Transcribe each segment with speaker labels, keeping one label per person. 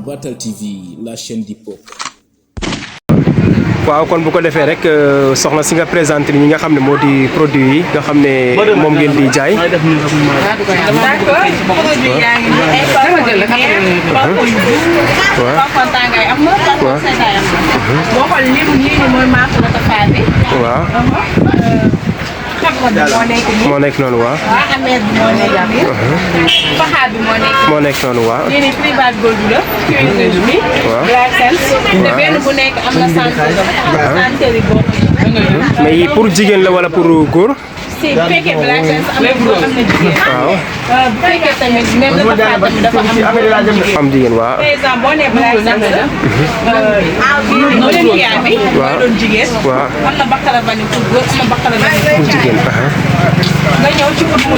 Speaker 1: Batal TV, la chaîne du peuple.
Speaker 2: waaw kon bu ko defee rek soxna si nga présenté ñi nga xam ne moo di produit yi nga xam ne moom ngeen di jaay. waaw. moo nekk noonu waaw. moo nekk noonu waaw. mais yi pour jigéen la wala pour góor.
Speaker 3: si bu fekkee black sense am na góor am na jigéen.
Speaker 2: waaw.
Speaker 3: bu fekkee tamit même dafa tamit dafa
Speaker 2: am jigéen waaw.
Speaker 3: par exemple boo nee black sense la. Olympia bi.
Speaker 2: waaw
Speaker 3: mooy doon jigéen.
Speaker 2: waaw
Speaker 3: am na bakala bani pour góor am na bakala bani pour
Speaker 2: jigéen.
Speaker 3: nga ñëw ci ut mu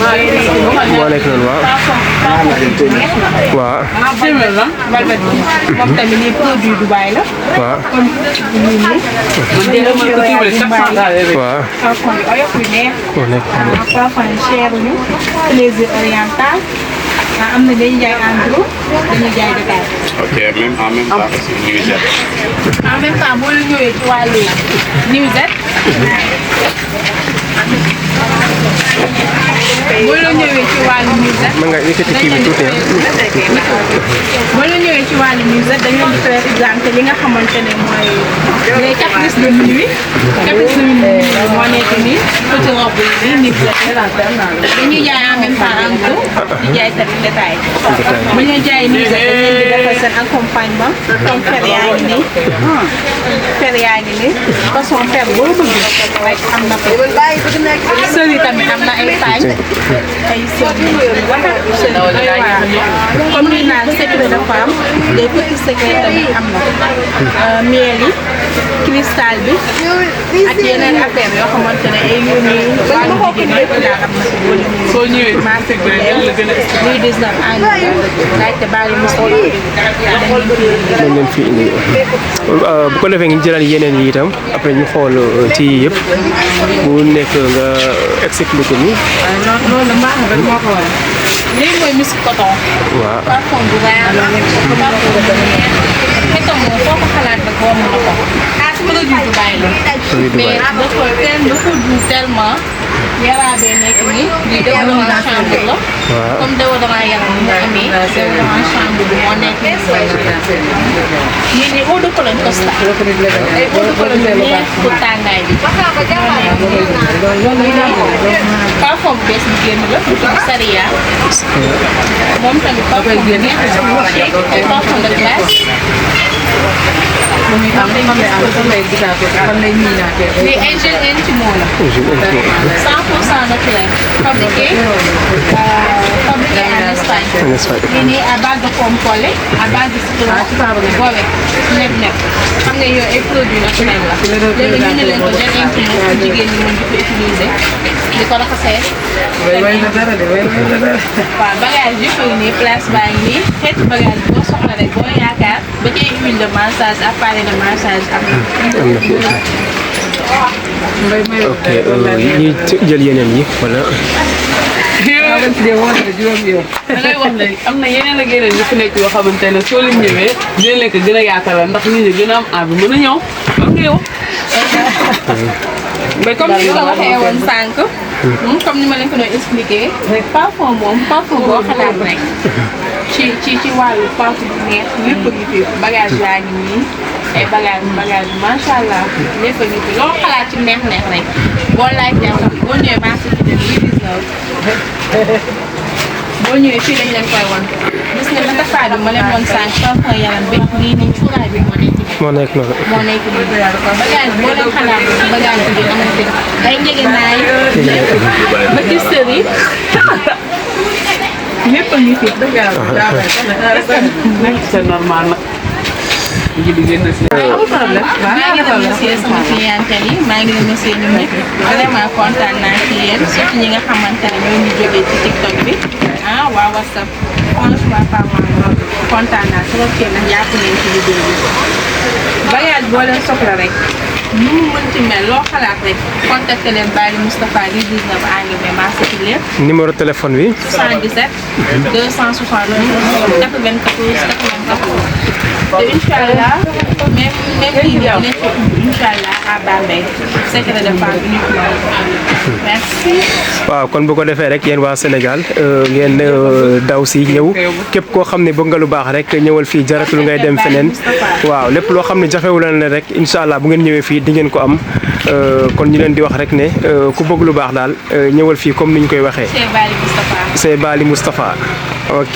Speaker 2: moo nekk noonu waaw. waaw.
Speaker 3: moom tamit nii produit Dubaï la.
Speaker 2: waaw. waaw.
Speaker 3: parfum yu oyof yu neex.
Speaker 2: moo nekk
Speaker 3: parfum yu cher ñu plaisir oriental. am na dañuy jaay en gros dañuy jaay détail.
Speaker 4: ok en même temps aussi nuisette.
Speaker 3: en même temps boo la ñëwee ci wàllu nuisette. boo la ñëwee ci wàllu nuisette.
Speaker 2: mën nga yëkkati kii bi tuuti
Speaker 3: boo la ñëwee ci wàllu nuisette dañu leen di présenté li nga xamante ne mooy les caprices de minuit. caprices de minuit moo nekk nii petit robe yi nii dañuy jaay en même temps en gros di jaay tamit détail. bu ñu jaay nuisette dañ leen di defal seen accompagnement comme fer yaa ngi nii. fer yaa ngi nii façon fer boo bëgg rek am na ko. sër yi tamit am na ay taille ay sër yu comme ni naan secret de femme des petits secrets tamit am na miel yi cristal bi ak yeneen affaire yoo xamante ne ay yu ñuy wàllu jigéen yëpp daal am na si soo ñëwee marché bi luy 19 ans laajte baal ma xool
Speaker 2: dañ leen fi indi bu ko defee ngi jëlaat yeneen yi itam après ñu xool ci yëpp bu nekk nga expliqué ni
Speaker 3: loolu mbaax na rek moo ko waral lii mooy Miss Coton.
Speaker 2: waaw
Speaker 3: parfum bu baax la parfum bu neex xetam moom foo ko xalaat rek romb na ko produit Dubaï la mais dafa tellement yaraabee nekk nii lii déodorant chambre la comme déodorant yaram mu amee déodorant chambre bi moo nekk nii eau de cologne Costa ay eau de cologne yu neex pour tàngaay bi parfum bu bees bi génn la bu tudd Saria moom tamit parfum bu neex ay parfum de glace lii ay gel intime la 100% naturel fabriqué en Espagne lii nii à base de pomme collée à base de citron boole neb xam nga yooyu ay produits naturels la léegi ñu ne leen ko gel intime pour jigéen ñi mën di ko utiliser di ko raxasee waaw bagage yëpp ngi nii place baa ngi nii xeetu bagage boo soxla rek boo yaakaar ba ci huile de massage appareil de massage am na.
Speaker 2: ok ñuy jël yeneen yi wala.
Speaker 5: da ngay wax ne am na yeneen ak yeneen yu fi nekk yoo xamante ne soo leen ñëwee dina leen ko gën a yaatalal ndax nit ñi gën a am envie mën a ñëw loolu ngay wax.
Speaker 3: mais comme ni ma ko waxee woon sànq. comme ni ma leen ko doon expliqué. parfum moom parfum boo xalaat rek. ci wàllu parfum bu neex lépp a ngi fi bagage yaa ngi nii ay bagage macha allah lépp a ngi fi loo xalaat ci neex rek boo laajtee boo ñëwee marché bi dem 19 boo ñëwee fii lañ leen koy won gis nga naka faa bi ma leen won sànq parfum yaram bi nii nii cuuraay bi moo nekk
Speaker 2: noonu
Speaker 3: bagage boo leen xalaat bagage bi am na fi ay njëgënaay ba ci sër yi lépp a ngi fi
Speaker 5: c'est normal nag.
Speaker 3: amul problème maa ngi remercier sama clientèle yi maa ngi remercier ñoom ñëpp vraiment kontaan naa ci yéen surtout ñi nga xamante ne ñoo ñu jógee ci TikTok bi waa WhatsApp franchement parlant kontaan naa trop ci yéen jàpp nañ ci liggéey bi bagage boo leen soxla rek nu mu mënti mel loo xalaat rek contacté leen Bally Moustapha di 19 angle mais marché ci lépp
Speaker 2: numéro téléphone bi
Speaker 3: 77 269 94 94 te incha allah même kii bi nekk incha allah à Bambey secret de femme uniquement merci.
Speaker 2: waaw kon bu ko defee rek yéen waa Sénégal ngeen daw si ñëw képp koo xam ne bëgg nga lu baax rek ñëwal fii jaratul ngay dem feneen waaw lépp loo xam ne jafewu leen rek incha allah bu ngeen ñëwee fii di ngeen ko am kon ñu leen di wax rek ne ku bëgg lu baax daal ñëwal fii comme ni ñu koy waxee.
Speaker 3: c'est Bally Moustapha.
Speaker 2: c'est Bally Moustapha ok.